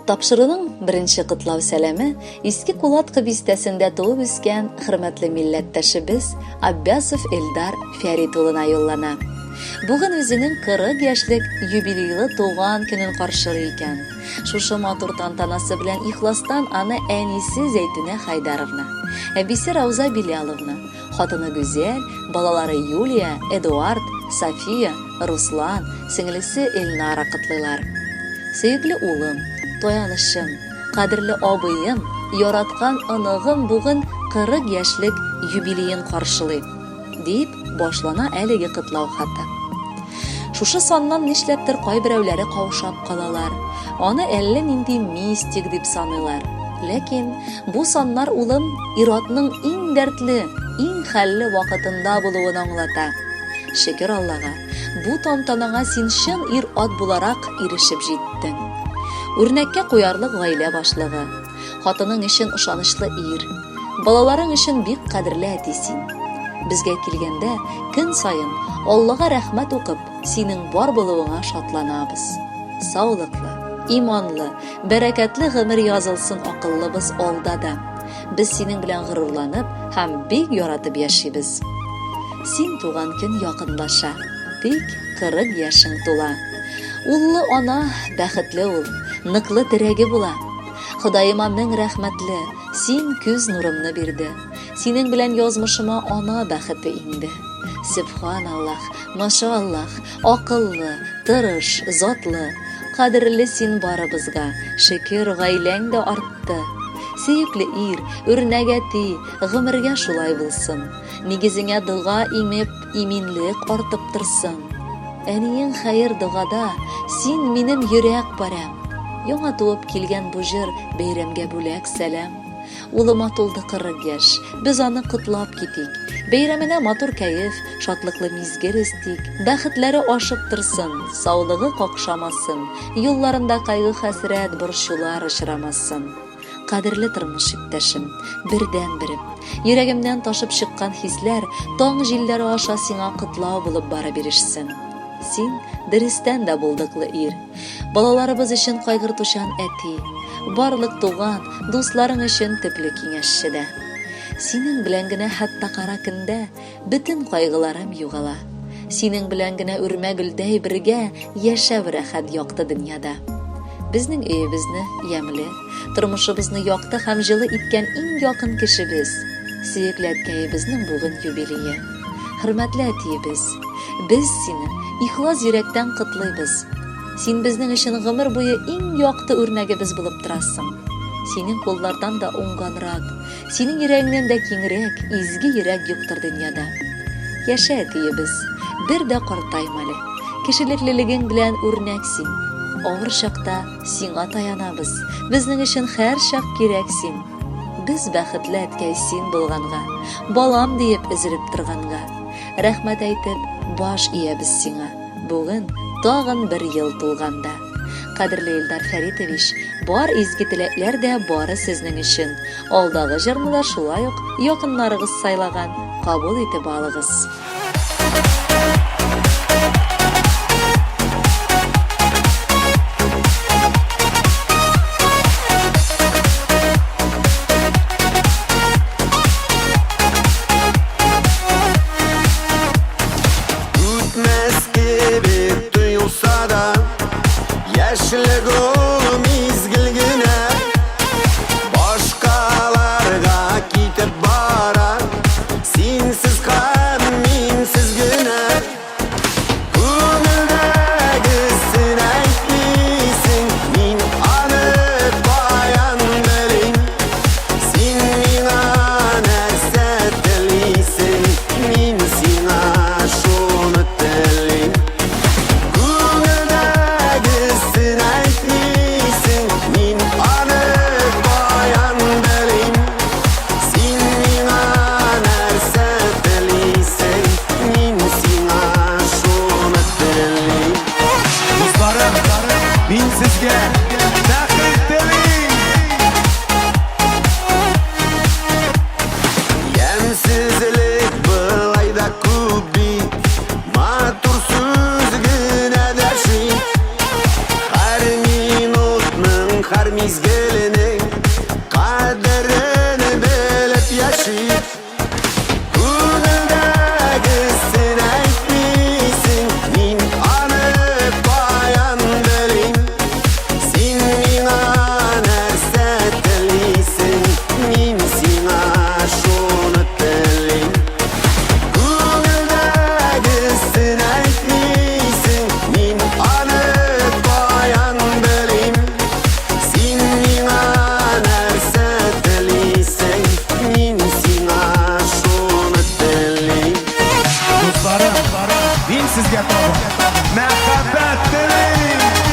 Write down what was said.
Тапшыруның беренче котлау сәламе Иске Кулаткы бистәсендә туып үскән хөрмәтле милләттәшебез Аббясов Эльдар Фәрит улына юллана. Бүген үзенең 40 яшьлек юбилейлы туган көнен каршылый икән. Шушы матур тантанасы белән ихластан аны әнисе Зәйтүнә Хайдаровна, әбисе Рауза Биляловна, Хатыны Гүзәл, балалары Юлия, Эдуард, София, Руслан, сеңлесе Эльнара котлыйлар. Сөекле улым, таянычым, кадерле абыем, яраткан оныгым бүген 40 яшьлек юбилеен каршылый, дип башлана әлеге котлау хаты. Шушы саннан нишләптер кайберәүләре каушап калалар, аны әллә нинди мистик дип саныйлар. Ләкин бу саннар улым ир-атның иң дәртле, иң хәлле вакытында булуын аңлата. Шөкер Аллага, бу тантанаңа син чын ир-ат буларак ирешеп җиттең. Үрнәккә куярлык гаилә башлыгы, хатының өчен ышанычлы ир, балаларың өчен бик кадерле әти син. Безгә килгәндә, көн саен Аллага рәхмәт укып, синең бар булуыңа шатланабыз. Саулыклы, иманлы, бәрәкәтле гомер язылсын акыллыбыз алда да. Без синең белән горурланып һәм бик яратып яшибез. Син туган көн якынлаша, тик 40 яшең тула. Уллы ана бәхетле ул, ныклы терәге була. Ходаема мең рәхмәтле, син күз нурымны бирде. Синең белән язмышыма ана бәхете иңде. Сөбханаллаһ, машааллаһ, акыллы, тырыш, затлы, кадерле син барыбызга, шөкер, гаиләң дә артты. Сөекле ир, үрнәк әти, гомергә шулай булсын. Нигезеңә дога иңеп, иминлек артып торсын. Әниең хәер-догада, син минем йөрәк парәм. Яңа туып килгән бу җыр бәйрәмгә бүләк сәлам. Улыма тулды 40 яшь, без аны котлап китик. Бәйрәменә матур кәеф, шатлыклы мизгел өстик. Бәхетләре ашып торсын, саулыгы какшамасын, юлларында кайгы-хәсрәт, борчулар очрамасын. Кадерле тормыш иптәшем, бердәнберем, йөрәгемнән ташып чыккан хисләр таң җилләре аша сиңа котлау булып барып ирешсен. Син дөрестән дә булдыклы ир. Балаларыбыз өчен кайгыртучан әти, барлык туган, дусларың өчен төпле киңәшче дә. Синең белән генә хәтта кара көндә бөтен кайгыларым югала. Синең белән генә үрмә гөлдәй бергә яшәү рәхәт якты дөньяда. Безнең өебезне ямьле, тормышыбызны якты һәм җылы иткән иң якын кешебез, сөекле әткәебезнең бүген юбилее. Хөрмәтле әтиебез, без сине ихлас йөрәктән котлыйбыз. Син безнең өчен гомер буе иң якты үрнәгебез булып торасың. Синең куллардан да уңганрак, синең йөрәгеңнән дә киңрәк, изге йөрәк юктыр дөньяда. Яшә, әтиебез, бер дә картайма әле. Кешелеклелегең белән үрнәк син. Авыр чакта сиңа таянабыз. Безнең өчен һәрчак кирәк син. Без бәхетле әткәй син булганга, балам диеп өзелеп торганга. Рәхмәт әйтеп, баш иябез сиңа, бүген тагын бер ел тулганда. Кадерле Илдар Фәритович, бар изге теләкләр дә бары сезнең өчен. Алдагы җырны да шулай ук якыннарыгыз сайлаган, кабул итеп алыгыз. Үтмәс кебек тоелса да, яшьлек ул мизгел генә. Башкаларга китеп бара, Синсез һәм минсез генә. Күңелдәгесен әйтмисең, мин аны каян белим? Син миңа нәрсә телисең, мин сиңа шуны телим. Күңелдәгесен әйтмисең. Сезгә таба. Мәхәббәт телим.